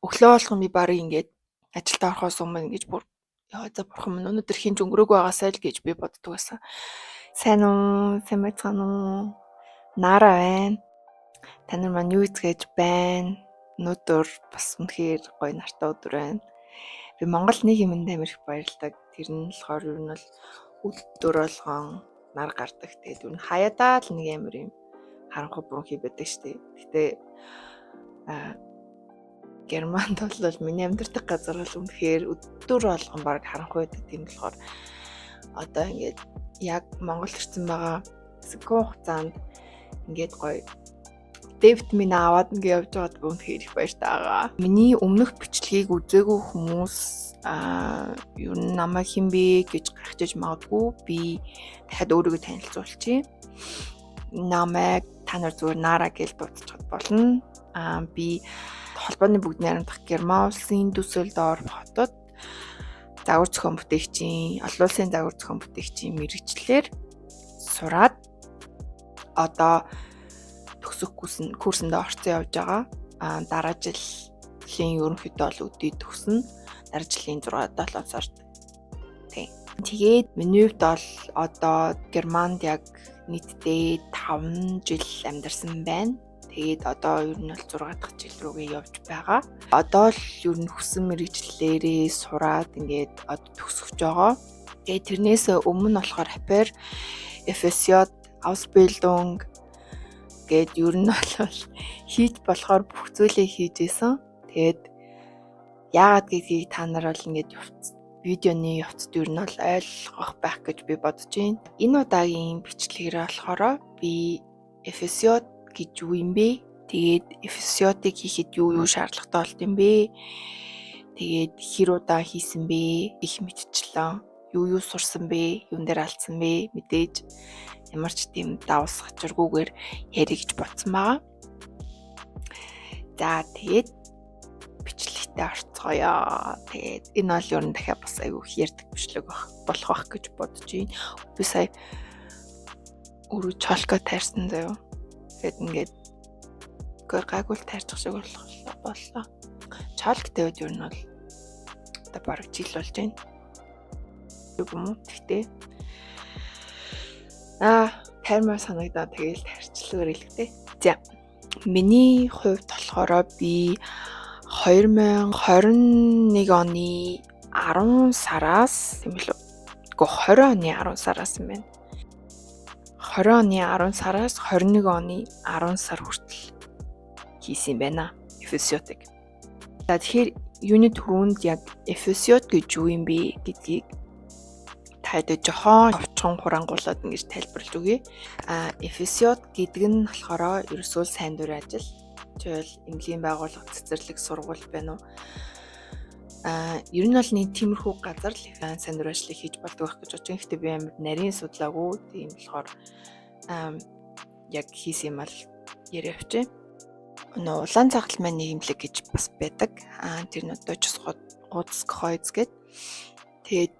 Өглөө болгон би барыг ингээд ажилдаа орохоос өмнө ингэж бүр яа, за бурхан минь, өнөөдөр хэн ч өнгөрөөгүй байгаасай л гэж би боддог байсан. Сайн уу? Сайн байцгаана уу? Нара байна. Та нар маань юу хийцгээж байна? Өнөөдөр бас үнэхээр гоё нартай өдөр байна. Би Монгол нэг юмд амар их баярлдаг. Тэр нь болохоор ер нь бол өдөр болгон нар гардаг. Тэгээд ер нь хаяадаа л нэг амар юм харанхуй бүрэнхий байдаг штэ. Гэтэ Германд бол миний амьдардаг газар бол үнэхээр өдөр болгон баг харанхуй байдаг. Тийм болохоор одоо ингээд яг Монгол ирсэн байгаа хэсэгхэн хугацаанд ингээд гоё Д витамин аваад ингээ явж байгаад би үнэхээр их баяртай байгаа. Миний өмнөх бичлэгийг үзээгүй хүмүүс ер нь намайг хэн бэ гэж гайхчихаж магадгүй. Би дахиад өөрийгөө танилцуулчихъя. Намайг та нар зүгээр Нара гэж дуудчихад болно. Би холбооны бүгд найрамдах Герман улсын Дүссельдорф хотод загвар зохион бүтээгчийн, олон улсын загвар зохион бүтээгчийн мэргэжлээр сураад одоо төгсөх курсэндээ орсон явж байгаа. Дараа жилийн ерөнхийдөө бол өдий төгснө. Дараа жилийн 6 7 сард. Тийм. Тэгээд миний хувьд бол одоо Германд яг нийтдээ 5 жил амьдарсан байна. Тэгээд одоо ер нь бол 6 дахь жил рүүгээ явж байгаа. Одоо л ер нь хүссэн мэргэжлээрээ сураад ингээд одоо төгсөж байгаа. Тэгээд тэрнээс өмнө болохоор Au Pair, FSJ, Ausbildung гээд ер нь бол хийж болохоор бүх зүйлээ хийж исэн. Тэгээд яагаад гэдгийг та нар бол ингээд видеоны явцад ер нь бол ойлгох байх гэж би бодож байна. Энэ удаагийн бичлэгээр болохоор би FSJ гэж юу юм бэ? Тэгээд FSJ-ыг хийхэд юу юу шаардлагатай болдог юм бэ? Тэгээд хэр удаа хийсэн бэ? Их мэтчлэн юу юу сурсан бэ? Юун дээр алдсан бэ? Мэдээж ямар ч тийм давс хачиргүйгээр ярих гэж бодсон байгаа. За, тэгээд бичлэгтээ орцгоё. Тэгээд энэ бол ер нь дахиад бас аягүй их ярьдаг бичлэг болох байх гэж бодож байна. Би сая өөрөө чолко тайрсан заяа. Тэгээд ингээд үгүй гайгүй л тайрчих шиг боллоо. Чолк тавиад ер нь бол одоо бараг жил болж байна. Юм уу? Тэгтээ тайрмаар санагдаа, тэгээл тарчлаар хэлэхтэй. За, миний хувьд болохоор би 2021 оны 10 сараас юм билүү? Үгүй, 20 оны 10 сараас юм байна. 20 оны 10 сараас 21 оны 10 сар хүртэл хийсэн юм байна. FSJ-ыг. За, тэгэхээр юуны түрүүнд яг FSJ гэж юу юм бэ гэдгийг та хэд жоохон товчхон хураангуулад ингэж тайлбарлаж өгье. FSJ гэдэг нь болохоор ерөөсөө сайн дурын ажил. Жишээл эмнэлгийн байгууллага, цэцэрлэг, сургууль байна уу? Ер нь бол нэг тиймэрхүү газар л сайн дурын ажлыг хийж болдог байх гэж бодож байна. Гэхдээ би амар нарийн судлаагүй. Тийм болохоор яг хийсэн юм ал яриа явчих. Нөө улаан загтал маань нийгэмлэг гэж бас байдаг. Тэр нь Deutsches Rotes Kreuz гэдэг. Тэгээд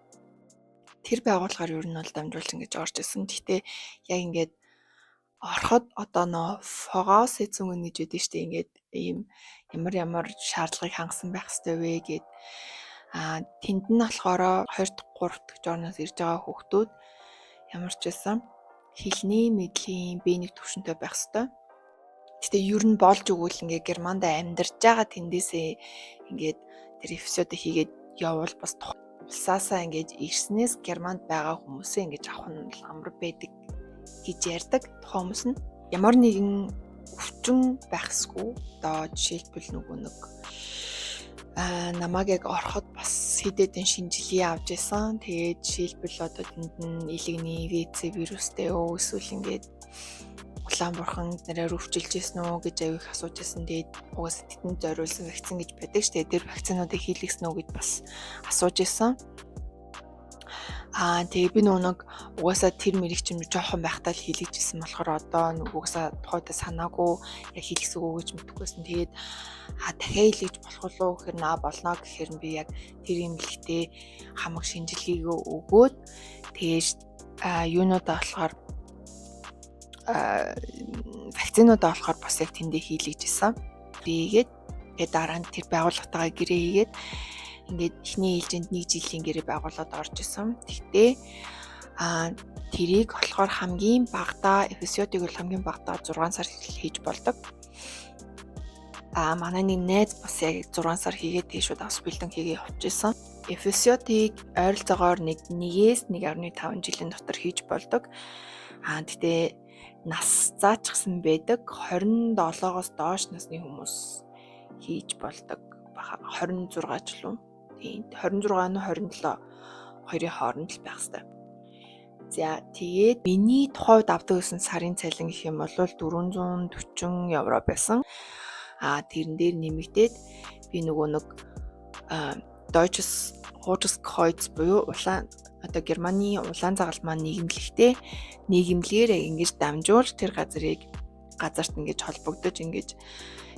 тэр байгууллагаар ер нь бол дамжуулж ингэж орж исэн. Гэхдээ яг ингээд ороход одоо нөө Voraussetzungen гэж байдаг шүү дээ. Ингээд ийм ямар ямар шаардлагыг хангасан байх ёстой вэ гэд. Тэнд нь болохоор 2 дахь 3 дахь орноос ирж байгаа хүүхдүүд ямар ч байсан хэлний мэдлийн B1 түвшинтэй байх ёстой. Гэтэ ер нь болж өгвөл ингээ Германд амьдарч байгаа тэндээсээ ингээд тэр FSJ хийгээд явбал бас улсаасаа ингээд ирснээс Германд байгаа хүмүүсээ ингэж авах нь амар байдаг гэж ярьдаг тухайн хүмүүс нь. Ямар нэгэн өвчин байх эсгүй. Одоо жишээлбэл нөгөө нэг намайг яг ороход бас хэд хэдэн шинжилгээ авч исэн. Тэгээд жишээлбэл одоо тэнд нь элэгний ВЦ вирустэй өө, эсвэл ингээд улаан бурхан нэрээр өвчилж исэн үү гэж аягүй их асууж исэн. Тэгээд угаасаа тэдэнд зориулсан вакцин гэж байдаг шүү дээ. Тэр вакцинуудыг хийлгэсэн үү гэж бас асууж исэн. Тэгээ би нөгөө нэг угаасаа тэр мэрийг чинь жоохон байхдаа л хийлгэж исэн болохоор одоо нэг угаасаа тухайдаа санаагүй, яг хийлгэсэн үү гэж мэдэхгүйсэн. Тэгээд дахиад хийлгэж болох уу гэхээр наа болно гэхээр би яг тэр эмнэлэгтээ хамаг шинжилгээг өгөөд, тэгээд юунуудаа болохоор вакцинуудаа болохоор бас яг тэндээ хийлгэж исэн. Тэгээд Тэгээд дараа нь тэр байгууллагатайгаа гэрээ хийгээд ингээд эхний ээлжинд нэг жилийн гэрээ байгуулад орж исэн. Тэгтээ тэрийг болохоор хамгийн багадаа FSJ-ыг бол хамгийн багадаа 6 сар хийж болдог. Манай нэг найз бас яг 6 сар хийгээд тэгээ шууд Ausbildung хийгээ явчихсан. FSJ-ыг ойролцоогоор нэг 1-ээс 1.5 жилийн дотор хийж болдог. Гэтэ нас заачихсан байдаг. 27-оос доош насны хүмүүс хийж болдог. 26 ч лүү. Тийм, 26 нь 27 хоёрын хооронд л байх хэвээр. За, тэгээд миний тухайд авдаг гэсэн сарын цалин гэх юм бол 440 евро байсан. Тэрэн дээр нэмэгдээд би нөгөө нэг Deutsches Rotes Kreuz буюу улаан одоо Германы улаан загал маань нийгэмлэгтэй нийгэмлэгээр ингэж дамжуулж тэр газарт ингэж холбогдож, ингэж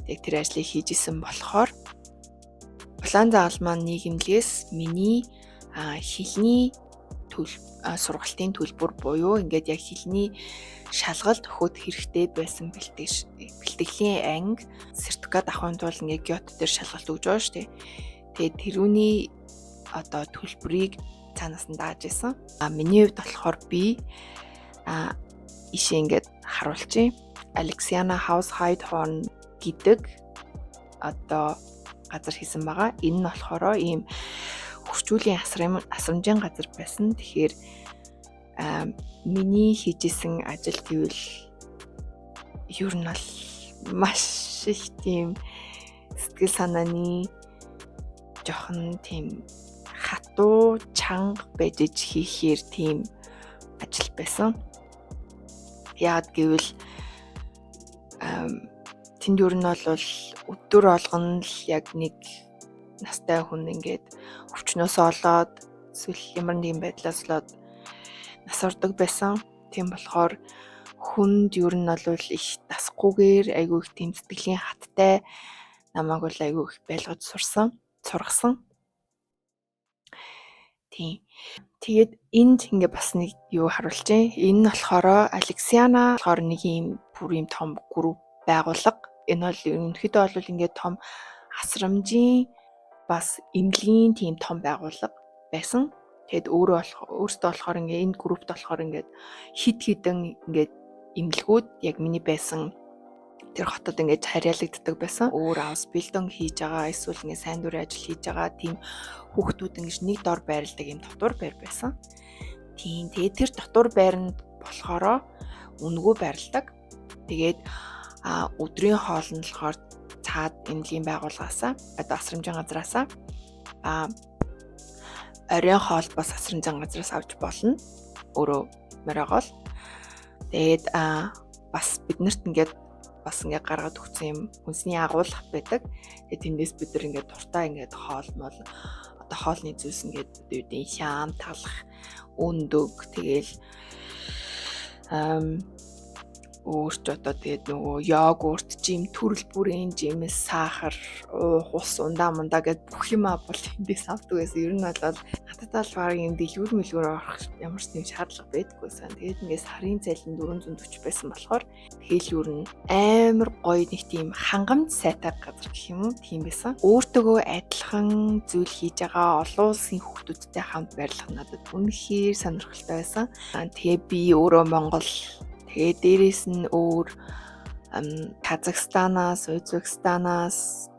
яг тэр ажлыг хийж исэн болохоор улаан загал маань нийгэмлэгээс миний хэлний төл сургалтын төлбөр буюу ингээд яг хэлний шалгалт өгөхөд хэрэгтэй байсан бэлтгэлийн анги, сертификат авахын тулд ингээд Goethe дээр шалгалт өгж байгаа шүү дээ. Тэгээд тэрүүний одоо төлбөрийг цаанаас нь дааж исэн. Миний хувьд болохоор би ишээ ингээд харуулчих. Alexiana House Heidhorn гэдэг одоо газар хийсэн байгаа. Энэ нь болохоор ийм хөгжүүлийн асрамжийн газар байсан. Тэгэхээр миний хийжсэн ажил гэвэл ер нь бол маш их тийм сэтгэл санааны жоохон тийм хатуу, чанга байж хийхээр тийм ажил байсан. Яагаад гэвэл тэнд ер нь бол өдөр болгоно л яг нэг настай хүн ингээд өвчнөөс олоод эсвэл ямар нэгэн байдлаас болоод нас ордог байсан. Тийм болохоор хүнд ер нь бол их дасахгүйгээр айгүй их тийм сэтгэлийн хаттай намайг бол айгүй их байлгаж сурсан, сургасан. Тийм. Тэгээд энд ингээ бас нэг юу харуулчих. Энэ нь болохоор Alexiana болохоор нэг ийм бүр ийм том групп байгууллага. Энэ бол ерөнхийдөө бол ингээд том асрамжийн, бас эмнэлгийн тийм том байгууллага байсан. Тэгэд өөрөө болох өөртөө болохоор ингээ энэ группт болохоор ингээд хид хідэн ингээд эмнэлгүүд яг миний байсан тэр хотод ингээд харьяалагддаг байсан. Өөр Ausbildung хийж байгаа, эсвэл ингээд сайн дурын ажил хийж байгаа тийм хүүхдүүд ингэж нэг дор байрладаг юм дотуур байр байсан. Тийм, тэгээд тэр дотуур байранд болохоро үнэгүй байрладаг. Тэгээд өдрийн хоол нь болохоор цаад эмнэлгийн байгууллагаасаа, одоо асрамжийн газраасаа, оройн хоол бас асрамжийн газраас авч болно. Өөрөө моройгоол. Тэгээд бас биднэрт ингээд бас ингээд гаргаад өгсөн юм хүнсний агуулга байдаг. Тэгээд тэндээс бид нар ингээд дуртай ингээд хоол мол, одоо хоолны зүйлс, ингээд одоо юу гэдэг, хям, талах, өндөг, тэгэл өөр ч одоо тэгээд нөгөө йогурт, жим, төрөл бүрийн жимс, сахар, уух ус, ундаа мундаа гэд бүх юм бол тэндээс авдаг байсан. Ер нь бол надад бол баг юм дэлгүүр мэлгүүр орох ямар ч тийм шаардлага байдаггүйсэн. Тэгээд ингээд сарын цалин 440 байсан болохоор тэгэл ер нь амар гоё нэг тийм хангамж сайтай газар гэх юм уу, тийм байсан. Өөртөөгөө адилхан зүйл хийж байгаа олон улсын хүүхдүүдтэй хамт байрлах надад үнэхээр сонирхолтой байсан. Тэгээ би өөрөө Монгол. Тэгээд дээрэс нь өөр Казахстанаас, Узбекистанаас,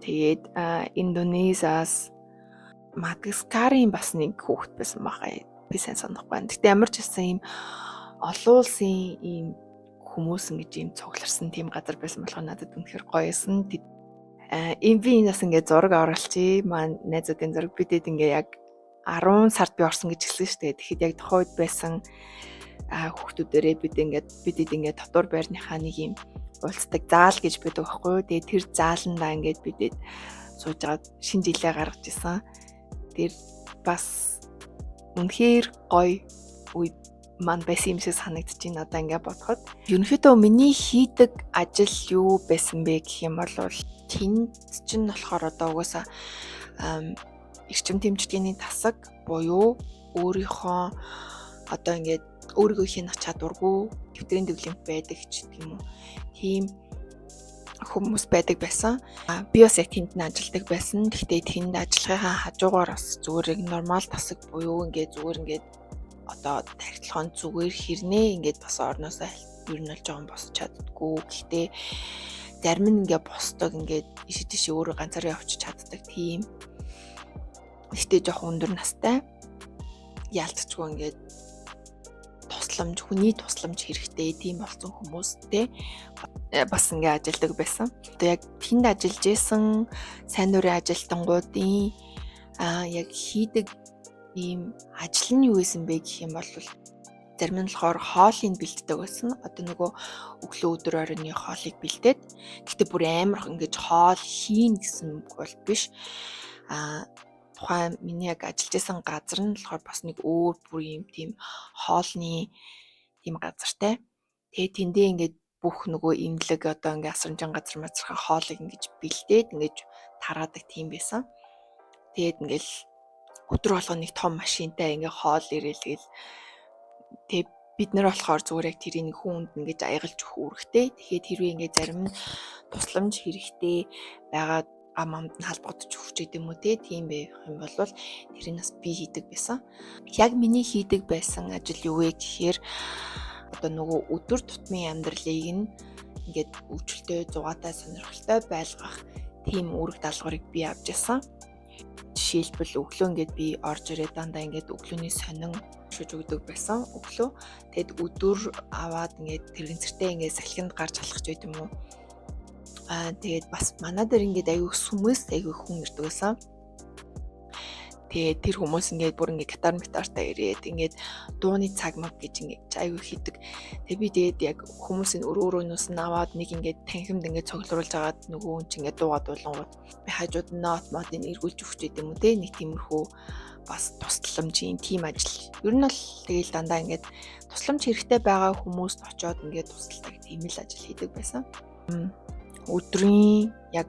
тэгээд Индонезиас, Мадагаскарын бас нэг хүүхэд байсан байгаа. Би сайн санахгүй байна. Гэтэ ямар ч гэсэн ийм олон улсын ийм хүмүүс ингэж ийм цугларсан тийм газар байсан болохоор надад үнэхээр гоё байсан. Энэ би энэ бас ингээд зураг оруулчих. Маань найзуудын зураг. Бидэд ингээ яг 10 сард би орсон гэж хэлсэн шүү дээ. Тэгэхэд яг тухайн үед байсан хүүхдүүдэрээ бид ингээд бидэд ингээд дотуур байрныхаа нэг юм уулздаг заал гэж байдаг байхгүй юу. Тэгээ тэр зааландаа ингээд бидэд сууж агаад шинэ жилээ гаргаж исэн. Тэр бас үнэхээр гоё үе маань байсан юм шиг санагдаж байна одоо ингээд бодоход. Ерөнхийдөө миний хийдэг ажил юу байсан бэ гэх юм бол тэнд чинь болохоор одоо угаасаа эрчим тэмцгээний тасаг буюу өөрийнхөө одоо ингээд өөрийгөө хянах чадваргүй, тэвдрийн дэглэмт байдаг ч гэх юм уу. Тийм Хүмүүс байдаг байсан. Би бас яг тэнд нь ажилладаг байсан. Гэхдээ тэнд ажиллахынхаа хажуугаар бас зүгээр normal тасаг буюу ингээд зүгээр ингээд одоо тархилгаан зүгээр хэрнээ ингээд бас орноосоо ер нь бол жоохон босч чаддаггүй. Гэхдээ зарим нь ингээд босдог, ингээд ийшээ тийшээ өөрөө ганцаараа явчих чаддаг тийм. Гэхдээ жоохон өндөр настай. Яалтчгүй ингээд тусламж, хүний тусламж хэрэгтэй тийм болсон хүмүүстэй бас ингээ ажилладаг байсан. Одоо яг тэнд ажиллаж исэн сайн дурын ажилтнуудын яг хийдэг ийм ажил нь юу байсан бэ гэх юм бол зарим нь болохоор хоолыг бэлддэг байсан. Одоо нөгөө өглөө, өдөр, оройны хоолыг бэлдээд, гэхдээ бүр амар ингэж хоол хийн гэсэн бол биш. Тухайн миний яг ажиллаж исэн газар нь болохоор бас нэг өөр бүр юм тийм хоолны тийм газартай. Тэгээ тэндээ ингээд бүх нөгөө имлэг, одоо ингээ асрамжин газар мазархаа хоолыг ингэж бэлдээд, ингэж тараадаг тийм байсан. Тэгээд ингээл өдөр болгоно нэг том машинтай ингээ хоол ирээл, тэгэл тэгээ бид нар болохоор зүгээр яг тэрийг нэг хүнд ингэж аягалж өгөх үүрэгтэй. Тэгэхээр хэрвээ ингээ зарим нь тусламж хэрэгтэй байгаа ам амд нь халбагдаж өгч идэм үү те, тийм байх юм бол тэрийг бас би хийдэг байсан. Яг миний хийдэг байсан ажил юу вэ гэхээр одоо нөгөө өдөр тутмын амьдралыг нь ингээд өвчлөлтэй, зугаатай, сонирхолтой байлгах тийм үүрэг даалгаврыг би авч байсан. Жишээлбэл, өглөө ингээд би орж ирээд дандаа ингээд өглөөний сонин шүж өгдөг байсан өглөө. Тэгэд өдөр аваад ингээд тэрэгцэртэй ингээд салхинд гарч алхах ч байт юм уу. Тэгээд бас манай дээр ингээд аягүй сүмээс аягүй хүн ирдэг байсан. Тэгээд тэр хүмүүс ингээд бүр ингээд гитар митартай ирээд ингээд дууны цаг маг гэж ингээд аягүй хийдэг. Тэгээд би тэгээд яг хүмүүсийн өрөө өрөөнөөс нь аваад нэг ингээд танхимд ингээд цуглуулж агаад нөгөө хүн чинь ингээд дуугаа дуулангууд би хажууд нь нот модыг эргүүлж өгч идэм үү те, нэг тиймэрхүү бас тусламжийн тийм ажил. Ер нь бол тэгэл дандаа ингээд тусламж хэрэгтэй байгаа хүмүүст очиод ингээд тусалдаг тийм л ажил хийдэг байсан. Өдрийн яг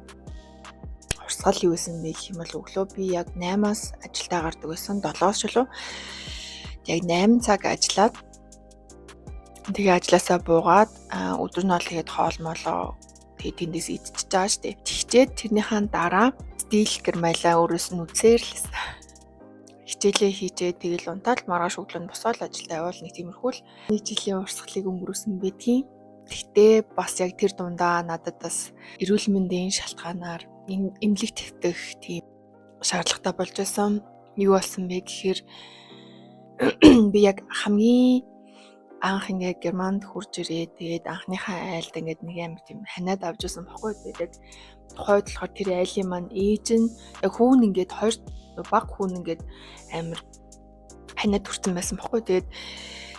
урсгал юу байсан бэ гэх юм бол өглөө би яг 8-аас ажилдаа гардаг байсан. 7-оос ч үлээ. Яг 8 цаг ажиллаад, тэгээ ажилласаа буугаад, өдөр нь бол тэгээд хоол молоо тэгээ тэндээс идчихэж байгаа штэ. Тэгчээд тэрнийхээ дараа стил гэрмайлаа өөрөөс нь үзсээр л байсан. Хичээлээ хийжээ, тэгэл унтаал, маргааш өглөө нь босоод ажилдаа явбал нэг тиймэрхүү л нэг жилийн урсгалыг өнгөрөөсөн байдгийн. Тэгтээ бас яг тэр дундаа надад бас эрүүл мэндийн шалтгаанаар эмнэлэг твтэх тийм шаардлагатай болж байсан. Юу болсон бэ гэхээр би яг хамгийн анх ингээд Германд хурж ирээд, тэгээд анхныхаа айлд ингээд нэг амар тийм ханиад авч байсан баггүй. Тэгээд яг тухайд болохоор тэр айлын маань ээж нь яг хүүн ингээд хоёр баг хүүн ингээд амар ханиад хүрсэн байсан баггүй. Тэгээд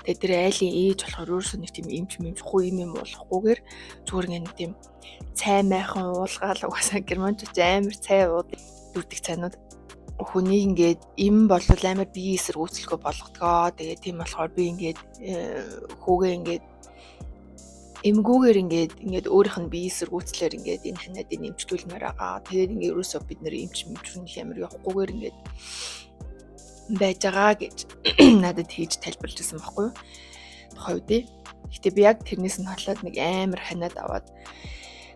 тэр айлын ээж болохоор өөрөөсөө нэг тийм эмч мэмч хүү юм юм уулахгүйгээр зүгээр ингээд нэг тийм цай майхан уулгаал, угаасаа германчууд амар цай ууд дүрдэг цайнууд хүнийг ингээд эм болвол амар бие эсэргүүцэлгүй болгодгоо. Тэгээд тийм болохоор би ингээд хүүгээ ингээд эмгүүгээр ингээд өөрийнх нь бие эсэргүүцлээр ингээд энэ ханиадыг эмчлүүлмээр байгаа. Тэгээд ингээд ерөөсөө бид нэр эмч мэмчрэн их амар явахгүйгээр ингээд байж байгаа гэж надад хийж тайлбарлаж байсан байхгүй юу? Тухайн үед. Гэтэ би яг тэрнээс нь холоод нэг амар ханиад аваад,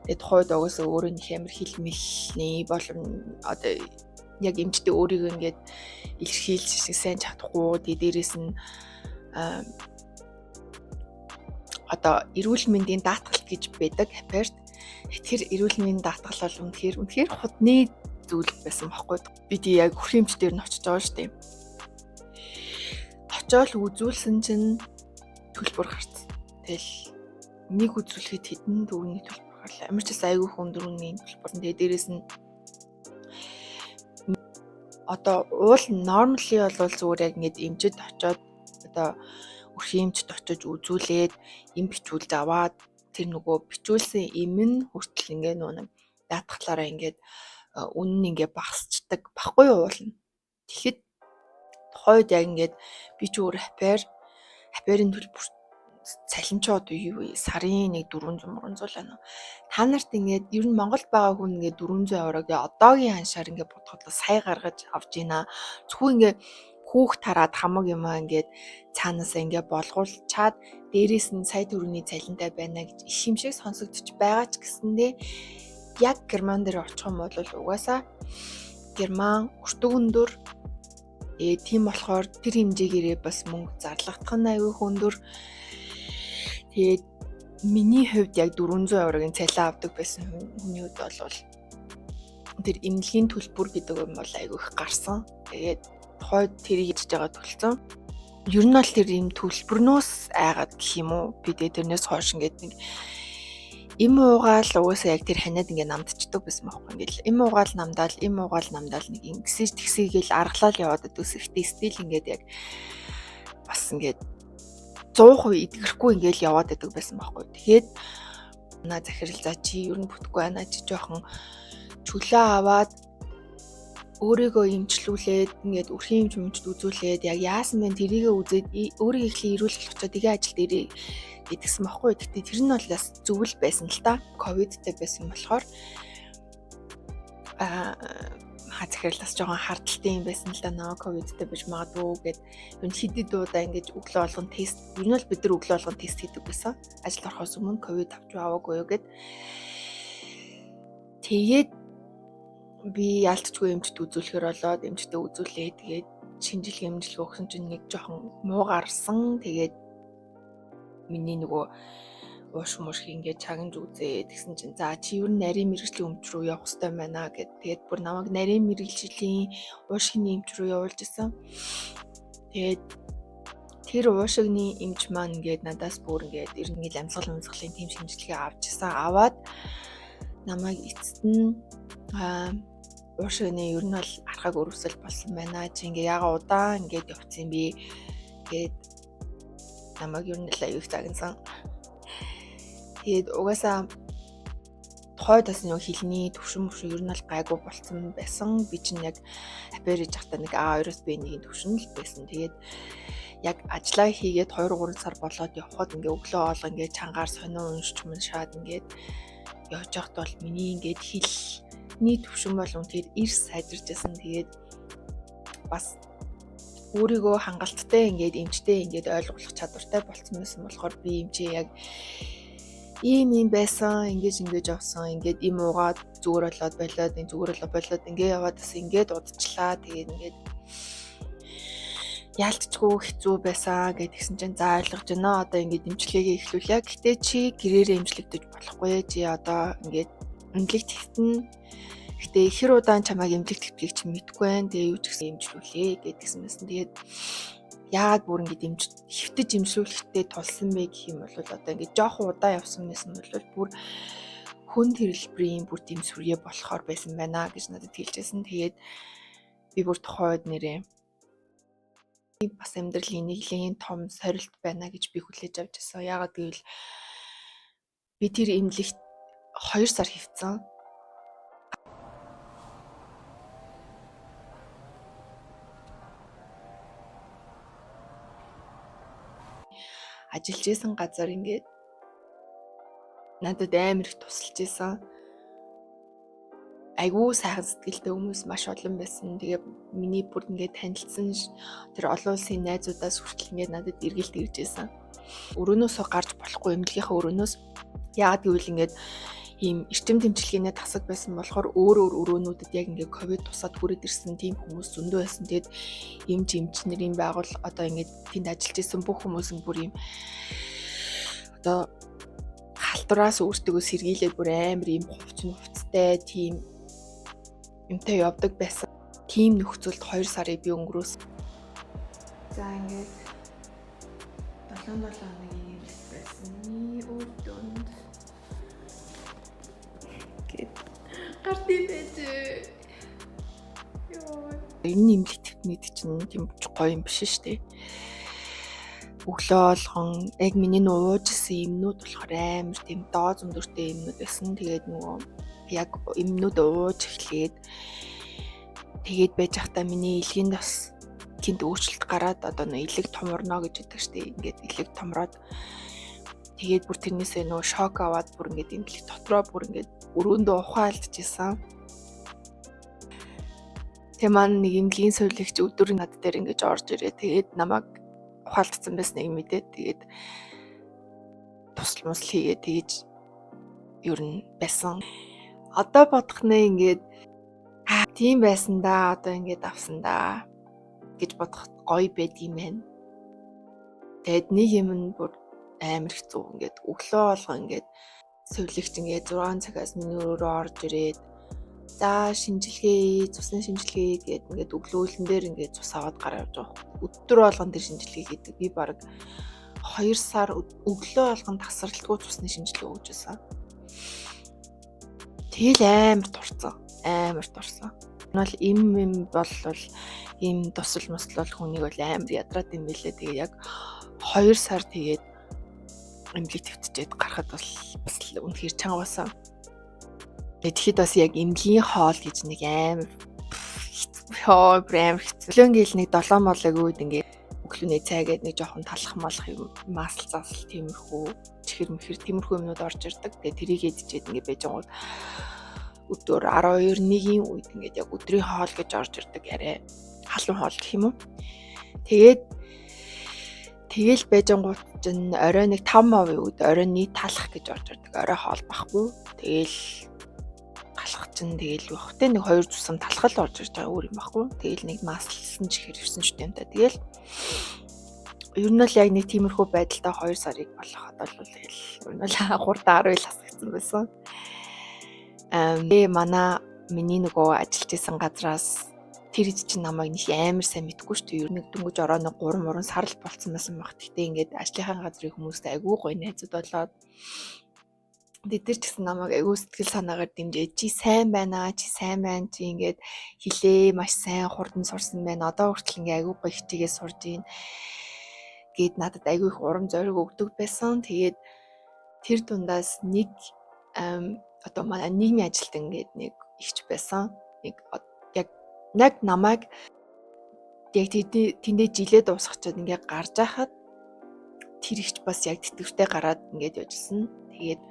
тэгээд тухайн үед угаасаа өөрөө нэг амар хил мэлний болон одоо яг эмчтэй өөрийгөө ингээд илэрхийлж сайн чадахгүй. Тэгээ дээрэс нь одоо эрүүл мэндийн даатгал гэж байдаг Апперт. Тэр эрүүл мэндийн даатгал бол үнэхээр үнэхээр худны зүйл байсан байхгүй. Би тий яг хүрхийн эмч дээр нь очиж байгаа шүү дээ. Очоол үзүүлсэн чинь төлбөр гарцсан. Тэгэл нэг үзүүлэхэд хэдэн төгрөгийн төлбөр гарлаа. Ямар ч гэсэн айгүй өндөр үнийн төлбөр. Тэгээ дээрэс нь одоо уул normally бол зүгээр яг ингээд эмчэд очиод, одоо өрхийн эмчд очиж үзүүлээд, эм бичүүлж аваад, тэр нөгөө бичүүлсэн эм нь хүртэл ингээ нөгөө нэг даатгалаараа ингээд үнэ нь ингээ багасчдаг баггүй юу уулна. Тэгэхэд тухайд яг ингээд би ч өөр аппарын төлбөр цалинчаа одоо юу вэ? Сарын нэг 400 300 л байна. Та нарт ингээд ер нь Монголд байгаа хүн ингээд 400 евро гээ одоогийн ханшаар ингээд бодоход сая гаргаж авч ийна. Зөвхөн ингээд Хүүх тараад хамаг юмаа ингээд цаанаасаа ингээд болгуулчаад дээрээс нь сая төгрөгийн цалинтай байна гэж их юм шиг сонсогдож байгаа ч гэсэндээ яг Герман дээр очих юм бол угаасаа Герман өртөг өндөр. Тэгээд тийм болохоор тэр хэмжээгээрээ бас мөнгө зарлагдах нь аюу өндөр. Тэгээд миний хувьд яг 400 еврогийн цалин авдаг байсан хүний хувьд бол тэр эмнэлгийн төлбөр гэдэг юм бол аюу их гарсан. Тэгээд тухайд тэрийг хийж байгаа төлцөн. Ер нь бол тэр юм төлбөрнөөс айгаад гэх юм уу? Би тэгээд тэрнээс хойш ингээд нэг эм уугаал угаасаа яг тэр ханиад ингээд намдчихдаг байсан байхгүй. Ингээд эм уугаал намдаал, эм уугаал намдаал нэг ингэсэж тэгсийгээл аргалал яваад байдаг. Гэхдээ стил ингээд яг бас ингээд 100% эдгэрэхгүй ингээд яваад байдаг байсан байхгүй. Тэгээд наа захирал за чи ер нь бүтэхгүй байна чи жоохон чөлөө аваад өөрийгөө эмчлүүлээд ингээд өрхийн эмч өмчд үзүүлээд яг яасан бэ тэрийгэ үзээд өөрийгөө эхлээ эрүүл болгочоод тэгээ ажилд ирээ гэдгсэн байхгүй. Гэтэ тэр нь бол бас зөв л байсан л та. Ковидтэй байсан болохоор аа захирал бас жоохон хардталтай юм байсан л да. Наа ковидтэй байж магадгүй гэд ер нь хэд хэд удаа ингэж өглөө болгон тест ер нь бол бид нар өглөө болгон тест хийдэг байсан. Ажил орохоос өмнө ковид авч аваагүй юу гэд. Тэгээд би яалтчгүй эмчд үзүүлэхээр болоод эмчдээ үзүүлээ. Тэгээд шинжилгээ эмчилгээ өгсөн чинь нэг жоохон муу гарсан. Тэгээд миний нөгөө ууш муушх ингээд чагнаж үзээ тэгсэн чинь за чи ер нь нарийн мэрэгжлийн өмч рүү явах хэрэгтэй байна гэд. Тэгээд бүр намайг нарийн мэрэгжлийн уушгины эмч рүү явуулж исэн. Тэгээд тэр уушигны эмч маань ингээд надаас бүр ингээд ер нь ингээд амьсгал амьсгалын тийм шинжилгээ авч исэн. Аваад намайг эцэст нь уушигны ер нь бол архаг өрөвсөл болсон байна. Чи ингээ яга удаан ингээд явцсан юм бэ гэд намайг ер нь л аюу их загнасан. Тэгээд угаасаа тухайд бас нэг хилний төвшин мөвшин ер нь бол гайгүй болцсон байсан. Би чинь яг опериж байхдаа нэг А2-оос Б1-ийн төвшин л байсан. Тэгээд яг ажлаа хийгээд 2-3 сар болоод явхад ингээ өглөө оолго ингээ чангаар сонио уншиж муншаад ингээд явж байхад бол миний ингээд хилний төвшин бол үнэхээр эрс сайжирч байсан. Тэгээд бас өөрийгөө хангалттай ингээд эмчтэй ингээд ойлгуулах чадвартай болцсон байсан болохоор би эмчээ яг ийм ийм байсан, ингэж ингэж явсан, ингээд им уугаад зүгээр болоод болоод, энэ зүгээр болоод болоод ингээ яваад бас ингээд удчлаа. Тэгээд ингээд яалтчгүй хэцүү байсан гэдгсэн чинь за ойлгож байна. Одоо ингээд эмчилгээгээ эхлүүлье. Гэтэ чи гэрээрээ эмчлэгдэж болохгүй. Чи одоо ингээд эмнэлэгт хэвтэн. Гэтэ хэр удаан чамайг эмнэлэгт хэвтгийг чи мэдэхгүй байна. Тэгээ юу ч гэсэн эмчлүүлээ гэдгсэн байсан. Тэгээд яагаад бүр ингэж эмч хэвтэж эмчлүүлэхтэй тулсан бэ гэх юм бол одоо ингэж жоохон удаан явсан байсан бол бүр хүнд хэрэлбэрийн бүр тийм сүрье болохоор байсан байна гэж надад хэлжсэн. Тэгээд би бүр тухайн үед нэрээ бас амьдралын нэглийн том сорилт байна гэж би хүлээж авч ирсэн. Яагаад гэвэл би тэр эмнэлэгт 2 сар хэвтсэн. Ажиллаж исэн газар ингээд надад амар их тусалж исэн. Айгүй сайхан сэтгэлтэй хүмүүс маш олон байсан. Тэгээ миний бүр ингээд танилцсан тэр олон улсын найзуудаас хүртэл ингээд надад эргэлт ирж исэн. Өрөөнөөсөө гарч болохгүй эмнэлгийнхээ өрөөнөөс яагаад гэвэл ингээд ийм эрчим тэмцэлгээний тасаг байсан болохоор өөр өөр өрөөнүүдэд яг ингээд ковид тусаад хүрээд ирсэн тийм хүмүүс зөндөө байсан. Тэгээд эмч эмч нарын байгуул одоо ингээд тэнд ажиллаж исэн бүх хүмүүс нь бүр ийм одоо халтураас өөртөө сэргийлээд бүр амар ийм хувц хувцтай тийм юмтай явдаг байсан. Тийм нөхцөлд 2 сарыг би өнгөрөөсөн. За ингээд 7-7 хоногийн эмнэлэг байсан. Үр дүнд гээд гарт юм байж. Йоо. Энэ эмнэлэгт хэвтнэд чинь тийм гоё юм биш шүү дээ. Өглөө болгон яг миний нууж исэн эмнүүд болохоор амар тийм доо зөндөртэй эмнүүд байсан. Тэгээд нөгөө яг эмнүүд ууж эхлээд тэгээд байж байхдаа миний илгэнд бас гинт өөрчлөлт гараад одоо нөө илэг томорно гэж яддаг штеп. Ингээд илэг томроод тэгээд бүр тэрнээсээ нөө шок аваад бүр ингээд эмнэлэг дотроо бүр ингээд өрөөндөө ухаан алдчихсан. Тэгээ маань нэг эмнэлгийн сувилагч өдөр над дээр ингэж орж ирээ. Тэгээд намайг ухаалтсан байсныг мэдээд тэгээд тусал мусал хийгээ тэгэж ер нь байсан. Одоо бодох нэ ингээд тийм байсан да, одоо ингээд авсан да гэж бодох гоё байд юм байна. Тэгэд нэг юм нь бүр амар хэцүү, ингээд өглөө болго ингээд сувилагч ингээд 6 цагаас миний өрөөрөө орж ирээд за шинжилгээ, цусны шинжилгээ гээд ингээд өглөөлөн дээр ингээд цус аваад гараа явж байгаа. Өдөр болгон тэр шинжилгээ хийдэг. Би бараг 2 сар өглөө болгон тасралтгүй цусны шинжилгээ өгч байсан. Тэгэл амар турцсан. Амар турсан. Энэ бол им бол ийм тусал мусал бол хүнийг бол амар ядраад юм билээ. Тэгээ яг 2 сар тэгээд эмнэлэг твтчихэд гарахад бол бас үнэхээр чанга болсон. Тэгэхэд бас яг эмнэлгийн хоол гэж нэг амар ёо амар хэцүү. Өглөө ингээл нэг 7 молог үед ингээд өглөөний цай гээд нэг жоохон талах малах юм масл засал тиймэрхүү чихэр мэхэр тиймэрхүү юмнууд орж ирдэг. Тэгээ тэрийг идчихэд ингээд байж байгаа өдөр 12-1-ийн үед ингээд яг өдрийн хоол гэж орж ирдэг, арай халуун хоол гэх юм уу. Тэгээд тэгэл байжангууд чинь орой нэг 5 мовын үед оройн талах гэж орж ирдэг. Орой хоол байхгүй. Тэгэл талах чинь тэгэл бахтай нэг 2 зүсэм талхал орж ирж байгаа өөр юм байхгүй. Тэгэл нэг маслсан чихэр ирсэн ч юм та. Тэгэл ер нь л яг нэг тиймэрхүү байдалтай 2 сарыг болоход бол тэгэл ер нь л 3 10 ил хасагдсан байсан. Манай миний нөгөө ажиллаж исэн газраас тэр хэд чинь намайг нэг амар сайн мэдгүй шүү дээ. Ер нь дөнгөж ороо нэг 3 сар л болцсон байсан баг. Гэтэ ингээд ажлынхаа газрын хүмүүстэй айгүй гоё найзууд болоод тэд нар ч гэсэн намайг айгүй сэтгэл санаагаар дэмжиж, чи сайн байна, чи сайн байна, чи ингээд хилээ маш сайн хурдан сурсан байна. Одоо хүртэл ингээд айгүй гоё хичээгээ сурж ийн гэд надад айгүй их урам зориг өгдөг байсан. Тэгээд тэр дундаас нэг одоо манай нийгмийн ажилтан гээд нэг ихч байсан. Нэг яг намайг яг тэндээ жилээ дуусгачаад ингээд гарч байхад тэр ихч бас яг тэтгэвртэй гараад ингээд явжсэн. Тэгээд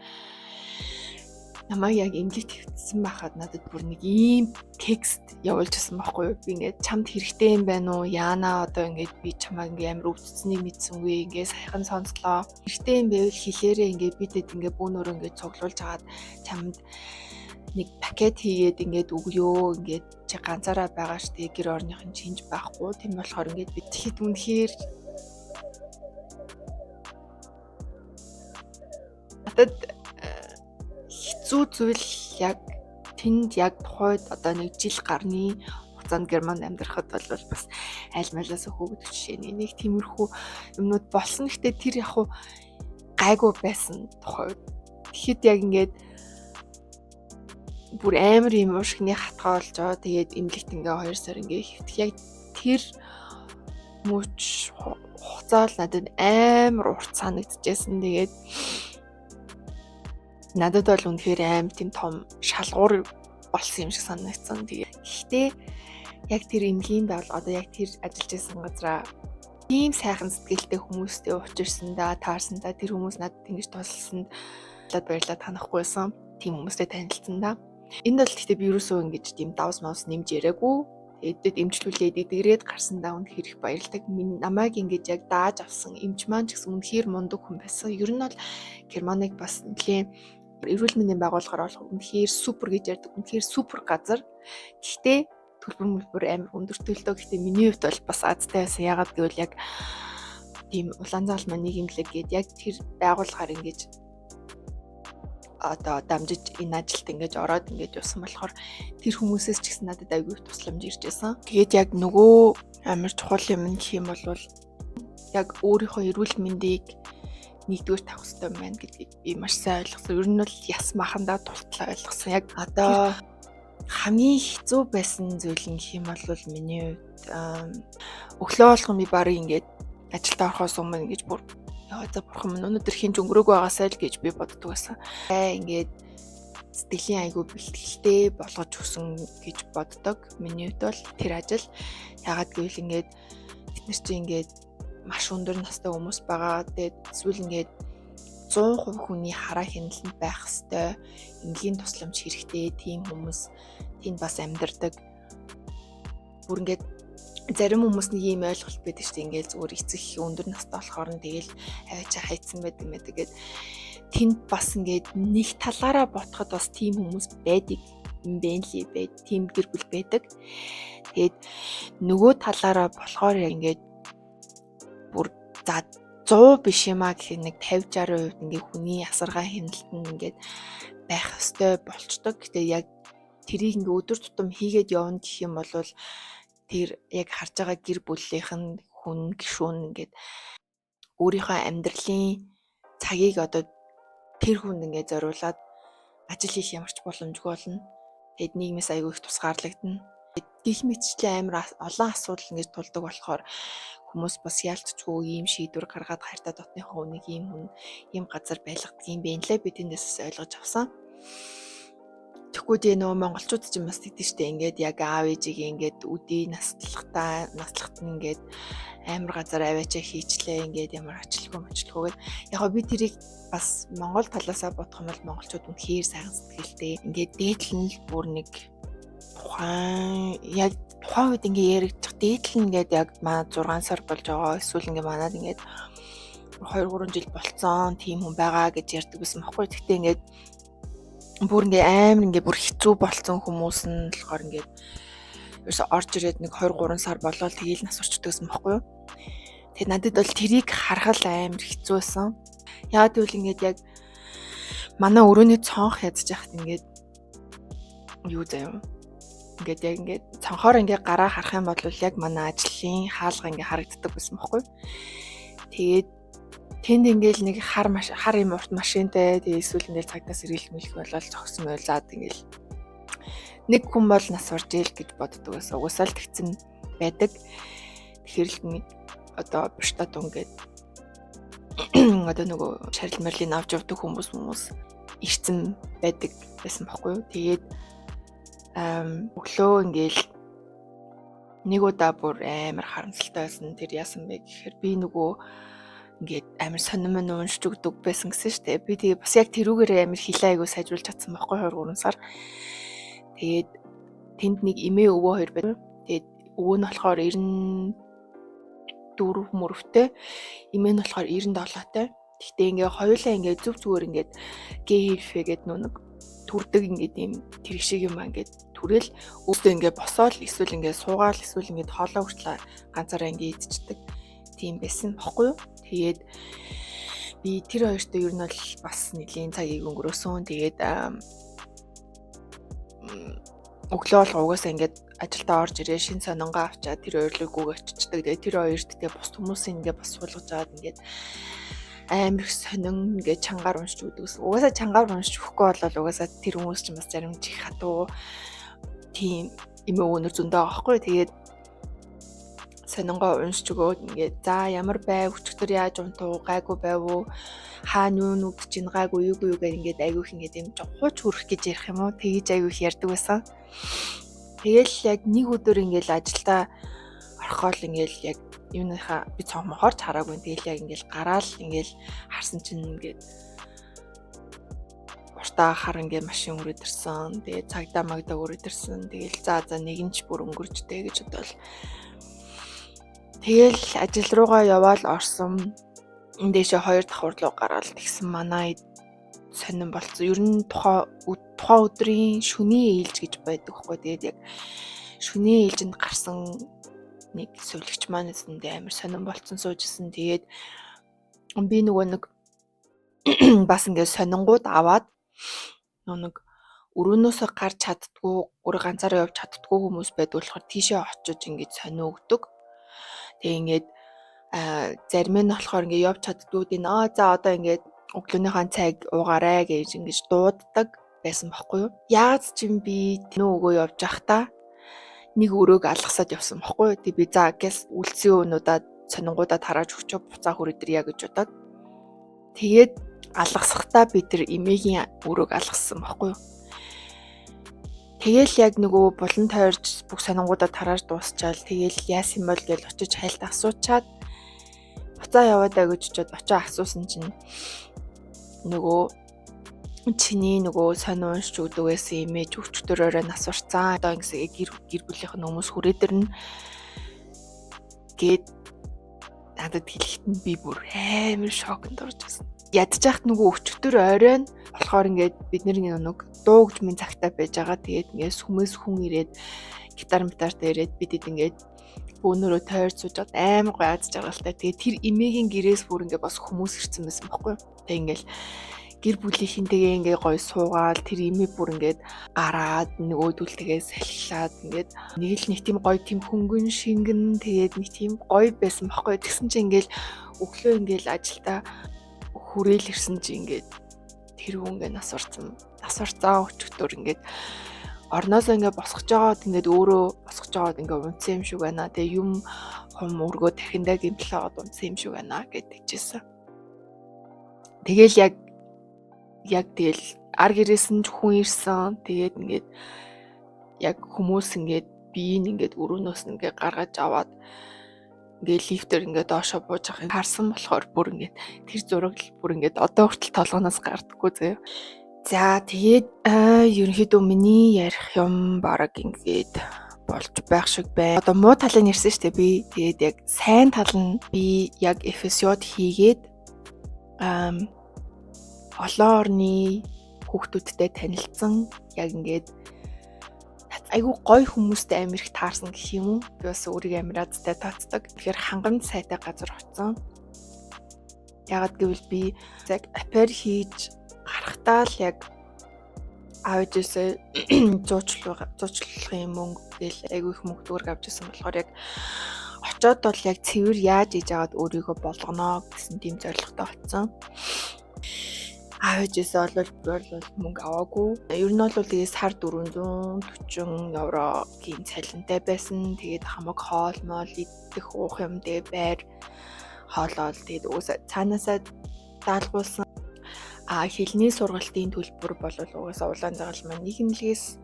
намайг яг эмнэлэгт хэвтсэн байхад надад бүр нэг ийм текст явуулж ирсэн байхгүй юу. Би ингээд чамд хэрэгтэй юм байна уу? Яана одоо ингээд би чамайг ингээд амар өвдсөнийг мэдсэнгүй, ингээд саяхан сонслоо. Хэрэгтэй юм байвал хэлээрээ, ингээд би тэд ингээд бүүнөрөө ингээд цуглуулж хагаад чамд нэг пакет хийгээд ингээд өгөө. Ингээд чи ганцаараа байгаа штэ, гэр орныхон чинж байхгүй. Тийм болохоор ингээд би тэгэхэд үнэхээр надад хэцүү зүйл яг тэнд яг тухайд одоо нэг жил гарны хугацаанд Германд амьдрахад бол бас айл малаас хөөгдөх жишээ нэг тиймэрхүү юмнууд болсон. Гэхдээ тэр яг хуу гайгүй байсан тухайд. Тэгэхэд яг ингээд бүр амар юм уушгины хатгаа болж байгаа. Тэгээд эмнэлэгт ингээ 2 сар ингээ хэвтэх. Яг тэр мөч хугацаа л надад амар урт санагдчихсэн. Тэгээд надад бол үнэхээр амар тийм том шалгуур болсон юм шиг санагдсан. Тэгээд гэхдээ яг тэр эмнэлгийн байгуул одоо яг тэр ажиллаж байсан газараа тийм сайхан сэтгэлтэй хүмүүстэй уулзсан да, таарсан да, тэр хүмүүс надад ингэж тусалсанд баярлалаа танахгүй байсан. Тийм хүмүүстэй танилцсан да. Энд бол гэхдээ би ерөөсөө ингэж тийм давс мавс нэмж яриаггүй. Тэгээд эмчлүүлээд эдгэрээд гарсан да үнэхээр их баярлдаг. Намайг ингэж яг дааж авсан эмч маань ч гэсэн үнэхээр мундаг хүн байсан. Ер нь бол Германыг бас нэлээд эрүүл мэндийн байгууллагаар болох үнэхээр супер гэж ярьдаг. Үнэхээр супер газар. Гэхдээ төлбөр мөлбөр амар өндөртэй л дөө. Гэхдээ миний хувьд бол бас азтай байсан. Ягаад гэвэл яг тийм улаан заалмаа нэг имлэг гээд яг тэр байгууллагаар ингэж одоо дамжиж энэ ажилд ингэж ороод ингэж явсан болохоор тэр хүмүүсээс ч гэсэн надад айгүй их тусламж ирж байсан. Тэгээд яг нөгөө амар чухал юм гэх юм бол яг өөрийнхөө эрүүл мэндийг нэгдүгээр тавих хэрэгтэй байна гэдгийг би маш сайн ойлгосон. Ер нь бол яс махандаа тултлаа ойлгосон. Яг одоо хамгийн хэцүү байсан зүйл нь гэх юм бол миний хувьд өглөө болгон би барыг ингээд ажилдаа орохоос өмнө ингэж бүр яа за бурхан минь өнөөдөр хинж өнгөрөөгүй байгаасай л гэж би боддог байсан. Ингээд сэтгэлийн айгүй бэлтгэлтэй болгож өгсөн гэж боддог. Миний хувьд бол тэр ажил. Яагаад гэвэл ингээд бид нар чинь ингээд маш өндөр настай хүмүүс байгаа. Тэгээд эсвэл ингээд 100% хүний хараа хяналт байх хэвээр эмнэлгийн тусламж хэрэгтэй тийм хүмүүс тэнд бас амьдардаг. Бүр ингээд зарим хүмүүс нэг ийм ойлголт байдаг шүү дээ. Ингээл зүгээр эцэг их өндөр настай болохоор нь тэгэл аваачаа хайцсан байдаг юм байдаг гэд. Тэнд бас ингээд нэг талаараа ботход бас тийм хүмүүс байдаг юм байна лээ байд. Тийм гэр бүл байдаг. Тэгээд нөгөө талаараа болохоор яг ингээд бүр за 100 биш юм а гэхэд нэг 50 60% ингээд хүний асаргаа хэмнэлт нь ингээд байх ёстой болчдөг. Гэтэ яг тэрийг ингээ өдөр тутам хийгээд явна гэх юм бол тэр яг харж байгаа гэр бүлийнх нь хүн гишүүн ингээд өөрийнхөө амьдралын цагийг одоо тэр хүнд ингээд зориулаад ажил хийх ямар ч боломжгүй болно. Тэгэд нийгмээс айгүй их тусгаарлагдана. Гэх мэтчлэн амар олон асуудал ингэж тулдаг болохоор хүмүүс бас яалтчгүй ийм шийдвэр гаргаад хайртай дотныхоо хүнийг ийм хүн ийм газар байлгадаг юм бэ лээ би тэндээс ойлгож авсан. Тэгэхгүй дээ нөгөө монголчууд ч юм бас тэгдэж штэ, ингээд яг аав ээжигээ ингээд үдий наслахтаа наслахт нь ингээд амар газар аваачаа хийчлээ, ингээд ямар ачлгүй мочлгүй гэд. Яг би тэрийг бас монгол талаасаа бодох юм бол монголчууд үнэхээр сайхан сэтгэлтэй. Ингээд дээдл нь л бүр нэг тухайн яг тухайн үед ингээ яригдчих дээдл нь ингээд яг маа 6 сар болж байгаа, эсвэл ингээ манад ингээд 2 3 жил болцсон тийм хүн байгаа гэж ярьдаг байсан байхгүй. Гэхдээ ингээд бүр ингээ амар ингээ бүр хэцүү болцсон хүмүүс нь болохоор ингээд ерөөсө орж ирээд нэг 2 3 сар болоод тэгээл нас орчдөг гэсэн байхгүй юу. Тэгээд надад бол тэрийг харахал амар хэцүү байсан. Яагаад гэвэл ингээд яг манай өрөөний цонх ядж яхад ингээд юу заяа. Ингээд яг ингээд цонхоор ингээд гараа харах юм бол яг манай ажлын хаалга ингээд харагддаг байсан байхгүй. Тэгээд тэнд ингээл нэг хар маш хар юм урт машинтай, тэгээ эсвэл ингээл цагдаас сэргийлэх мэлэх болол зогсон байл заад ингээл нэг хүн бол нас орж ийл гэж боддог байсан. Угсаал тэгсэн байдаг. Тэгэхээр л нэг одоо Бштадун гээд одоо нөгөө шарил марлийг авч явдаг хүмүүс ирсэн байдаг байсан байхгүй юу. Тэгээд өглөө ингээл нэг удаа бүр амар харамсалтай байсан. Тэр яасан бэ гэхээр би нөгөө ингээд амар сонин мөн уншиж өгдөг байсан гэсэн шүү дээ. Би тэгээ бас яг тэрүүгээрээ амар хилээ айгуу сайжруулж чадсан байхгүй 2 3 сар. Тэгээд тэнд нэг эмээ өвөө хоёр байдаг. Тэгээд өвөө нь болохоор 94 мөрөвтэй, эмээ нь болохоор 97-тай. Гэхдээ ингээ хоёулаа ингээ зүв зүгээр ингээд гээфэ гэдэг нэг түрдэг ингээд ийм тэр шиг юм аа ингээд түрэл өөстөө ингээ босоол эсвэл ингээ суугаал эсвэл ингээд хоолоо хүртэл ганцаараа ингээ идчихдэг тийм байсан бохгүй юу. Тэгээд би тэр хоёртой ер нь бол бас нэлийн цагийг өнгөрөөсөн. Тэгээд өглөө болго угаасаа ингээд ажилдаа орж ирээ шин сононгоо авчаад тэр хоёр руу гүг очичдаг. Тэгээд тэр хоёрт тэгээ бус хүмүүсийн ингээд бас суулгаж аваад ингээд амар их сонин ингээд чангаар уншиж өгдөг. Угаасаа чангаар уншиж өгөхгүй бол угаасаа тэр хүмүүс чинь бас зарим чих хатуу тийм эмээ өвөнөр зөндөө байгаа байхгүй. Тэгээд сонингоо уншиж өгөөд ингээд за ямар байв, өчигдөр яаж унтав, гайгүй байв уу, хаана юу нүгдэж чинь гайгүй юугүй юу гэх ингээд айгүй их ингээд юм хууч хүрэх гэж ярих юм уу, тэгэж айгүй их ярьдаг байсан. Тэгэл яг нэг өдөр ингээд ажилдаа орхоол ингээд яг юуныхаа би цонхоор ч хараагүй. Тэгэл яг ингээд гараал ингээд харсан чинь ингээд уртаа хар ингээд машин өрөөд ирсэн. Тэгээд цагдаа магдаа өрөөд ирсэн. Тэгэл за нэг нь ч бүр өнгөрчтэй гэж бодвол. Тэгэл ажил руугаа яваал орсон. Дээшээ 2 давхар руу гараал тэгсэн манай сонин болцсон. Ер нь тухайн өдрийн шөнийн ээлж гэж байдаг байхгүй. Тэгээд яг шөнийн ээлжинд гарсан нэг сувилагч маань эсэндээ амар сонин болцсон суужсэн. Тэгээд би нөгөө нэг бас ингээд сонингууд аваад нэг өрөөнөөсөө гарч чаддгүй, өөр ганцаараа явж чаддгүй хүмүүс байдаг болохоор тийшээ очиж ингээд сонио өгдөг. Тэгээ ингээд зарим нь болохоор ингээд явж чаддгүйд энэ за одоо ингээд өглөөнийхөө цайг уугаарай гэж ингэж дууддаг байсан байхгүй юу. Яагаад ч юм би тэнүү өгөө явж байхдаа нэг өрөөг алгасаад явсан байхгүй юу. Тэг би за гэс үлдсэн өнүүдаа сонингуудаа тарааж өгчөө буцаа хүрээд ирье гэж бодоод. Тэгээд алгасахдаа би тэр эмээгийн өрөөг алгассан байхгүй юу. Тэгэл яг нөгөө булан тойрж бүх сонингуудаа тарааж дуусчаал тэгэл яасан бол гэж очиж хайлт асуучаад буцаа яваадаа гэж очиод очоо асуусан чинь нөгөө Чиний нөгөө сонь уншиж өгдөг байсан эмээж өчтөр орой нас барсан. Одоо ингэсэн гэр бүлийнх нь хүмүүс хүрээд ирнэ гээд надад хэлэхэд нь би бүр амар шоконд орж ирсэн. Ядчих нөгөө өчтөр орой нь болохоор ингээд бид нар нэг дуу гэж минь цагтаа байж байгаа. Тэгээд ингээд сүмээс хүн ирээд, гитар митартай ирээд, бидэд ингээд бөөнөрөө тойрч сууж амар гоё аз жаргалтай. Тэгээд тэр эмээгийн гэрээс бүр ингээд бас хүмүүс ирсэн байсан байхгүй юу. Тэгээд ингээд гэр бүлийнхэнтэйгээ ингээ гоё суугаал, тэр эмээ бүр ингээд гараад, нөгөөдөлтэйгээ салхилаад, ингээд нэг л нэг тийм гоё, тийм хөнгөн шингэн, тэгээд нэг тийм гоё байсан байхгүй. Тэгсэн чинь ингээл өглөө ингээл ажилдаа хүрээл ирсэн чи ингээд тэр хүн ингээ нас барсан, нас барцаа, өчигдөр ингээд орноосоо ингээ босгож байгаад, ингээд өөрөө босгож байгаад ингээ унтсан юм шиг байна. Тэгээ юм хум өргөө тархиндаа гэмтэл аваад унтсан юм шиг байна гэдэг чийсэн. Тэгэл яг тэгэл ар гэрээс нь хүн ирсэн. Тэгээд ингээд яг хүмүүс ингээд биеийг ингээд өрөөнөөс нь ингээд гаргаж аваад, ингээд лифтээр ингээд доошоо бууж байгааг харсан болохоор бүр ингээд тэр зураг л бүр ингээд одоо хүртэл толгоноос гардаггүй заяа. За, тэгээд ерөнхийдөө миний ярих юм бараг ингээд болж байх шиг байна. Одоо муу талыг ярьсан шүү дээ би. Тэгээд яг сайн тал нь би яг FSJ хийгээд олон орны хүүхдүүдтэй танилцсан. Яг ингээд айгүй гоё хүмүүстэй амар их таарсан гэх юм уу. Би бас өөрийгөө амар азтай тооцдог. Тэгэхээр хангамж сайтай газар очсон. Яагаад гэвэл би яг au pair хийж гарахтаа л яг аав ээжээсээ зуучлахын мөнгө гээл айгүй их мөнгө төгрөг авч ирсэн болохоор яг очоод бол яг цэвэр яаж хийж аваад өөрийгөө болгоно гэсэн тийм зорилготой очсон. Аав ээжээсээ бол мөнгө аваагүй. Ер нь бол тэгээ сар 440 еврогийн цалинтай байсан. Тэгээд хамаг хоол моол, идэх уух юм, тэгээ байр хоолоол, тэгээд угаасаа цаанаасаа даалгуулсан. А хэлний сургалтын төлбөр бол угаасаа Улаан загалмай нийгэмлэгээс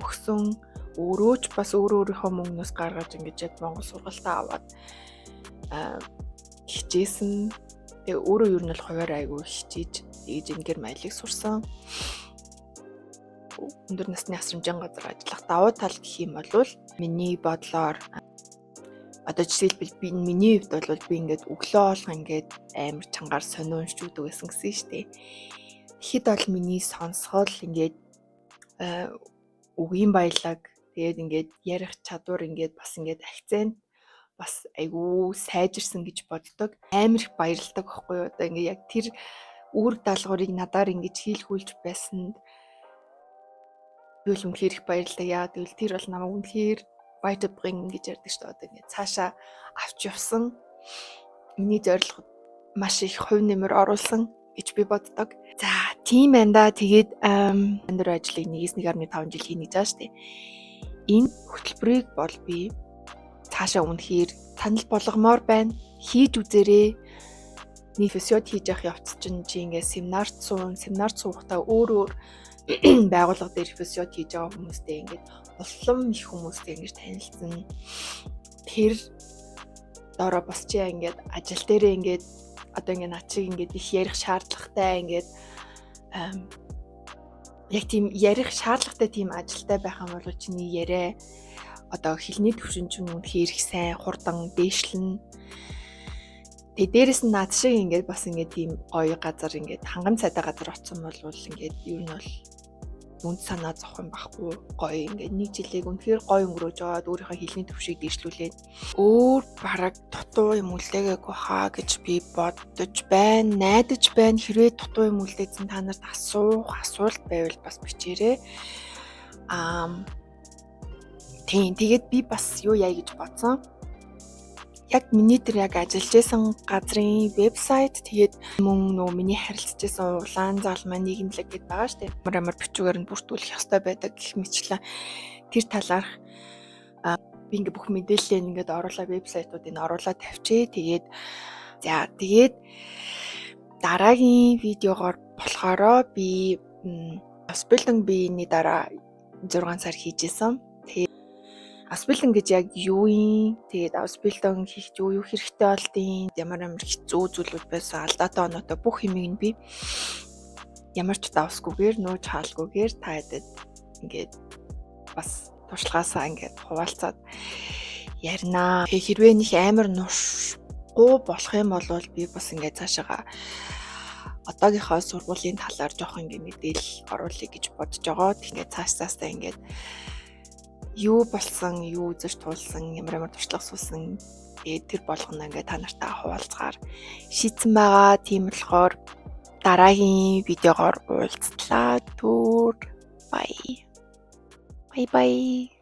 өгсөн, өөрөө ч бас өөр өөрийнхөө мөнгнөөс гаргаж ингэж яг монгол сургалтаа аваад хичээсэн. Тэгээ өөрөө ер нь бол хувиар айгүй хичээж, тэгэж энгээр маялыг сурсан. Өндөр насны асрамжийн газар ажиллах давуу тал гэх юм бол миний бодлоор одоо жишээлбэл би, миний хувьд бол би ингээд өглөө болго ингээд амар чангаар сонио уншиж өгдөг байсан гэсэн шүү дээ. Тэгэхэд бол миний сонсгол ингээд үгийн баялаг, тэгээд ингээд ярих чадвар, ингээд бас ингээд акцент бас айгүй сайжирсан гэж боддог. Амар их баярлдаг байхгүй юу? Одоо ингээд яг тэр үүрэг даалгаврыг надаар ингэж хийлгүүлж байсанд би бол үнэхээр их баярлалаа. Яа гэвэл тэр бол намайг үнэхээр weiterbringen гэж ярьдаг шүү дээ. Одоо ингээд цаашаа авч явсан. Миний зорилгод маш их хувь нэмэр оруулсан гэж би боддог. За, тийм байна да. Тэгээд өндөр ажлыг 1-1.5 жил хийнэ гэж байгаа шүү дээ. Энэ хөтөлбөрийг бол би цаашаа үнэхээр санал болгомоор байна. Хийж үзээрэй. Нэг FSJ хийж явах явц чинь чи ингээд семинарт суун, семинарт суухдаа өөр өөр байгууллага дээр FSJ хийж байгаа хүмүүстэй, ингээд улам их хүмүүстэй ингэж танилцсан. Тэр доороо бас чи ингээд ажил дээрээ ингээд одоо ингээд над чиг ингээд их ярих шаардлагатай, ингээд яг тийм ярих шаардлагатай тийм ажилтай байх юм бол чиний яриа, одоо хэлний төвшин чинь үнэхээр их сайн хурдан дээшлэн. Тэгээ дээрэс нь над шиг ингээд бас ингээд тийм гоё газар, ингээд хангамж сайтай газар очсон бол ингээд ер нь бол үнд санаа зовх юм байхгүй, гоё ингээд нэг жилийг үнэхээр гоё өнгөрөөж аваад өөрийнхөө хэлний төвшийг дээшлүүлээд, өөр бараг дутуу юм үлдээгээгүй хаа гэж би бодож байна, найдаж байна. Хэрвээ дутуу юм үлдээсэн, та нарт асуух асуулт байвал бас бичээрэй. Аа тийм, тэгээд би бас юу яа гэж бодсон, яг миний тэр яг ажиллаж исэн газрын вебсайт, тэгээд мөн нөгөө миний харилцаж исэн Улаан загалмай нийгэмлэг гэдээ байгаа шүү дээ. Ямар ямар бичвээр нь бүртгүүлэх ёстой байдаг гэх мэтчлэн тэр талаарх би ингээ бүх мэдээлэлээ ингээд оруулаа, вебсайтуудыг оруулаад тавьчээ. Тэгээд за, тэгээд дараагийн видеогоор болохоро би Ausbildung би энэний дараа 6 сар хийж исэн. Ausbildung гэж яг юу юм? Тэгээд Ausbildung хийх юу юу хэрэгтэй болдیں۔ Ямар ямар хэцүү зүйлүүд байсан, алдаатай оноотой бүх юмыг нь би Ямар ч давсгүйгээр, нууж хаалгүйгээр та хэдэд ингээд бас туршлагаасаа ингээд хуваалцаад ярина. Тэгээ хэрвээ нэг амар нуршгүй болох юм бол би бас ингээд цаашаага одоогийнхоо сургуулийн талаар жоох ингээд мэдээлэл оруулъя гэж бодож байгаа. Тэгэхээр цааш цаастаа ингээд юу болсон, юу үзэж туулсан, ямар ямар туршлага суусан, тэгээд тэр болгоно ингээд та нартай хуваалцахаар шийдсэн байгаа. Тийм болохоор дараагийн видеогоор уулзтлаа. Түр. Bye. Bye bye.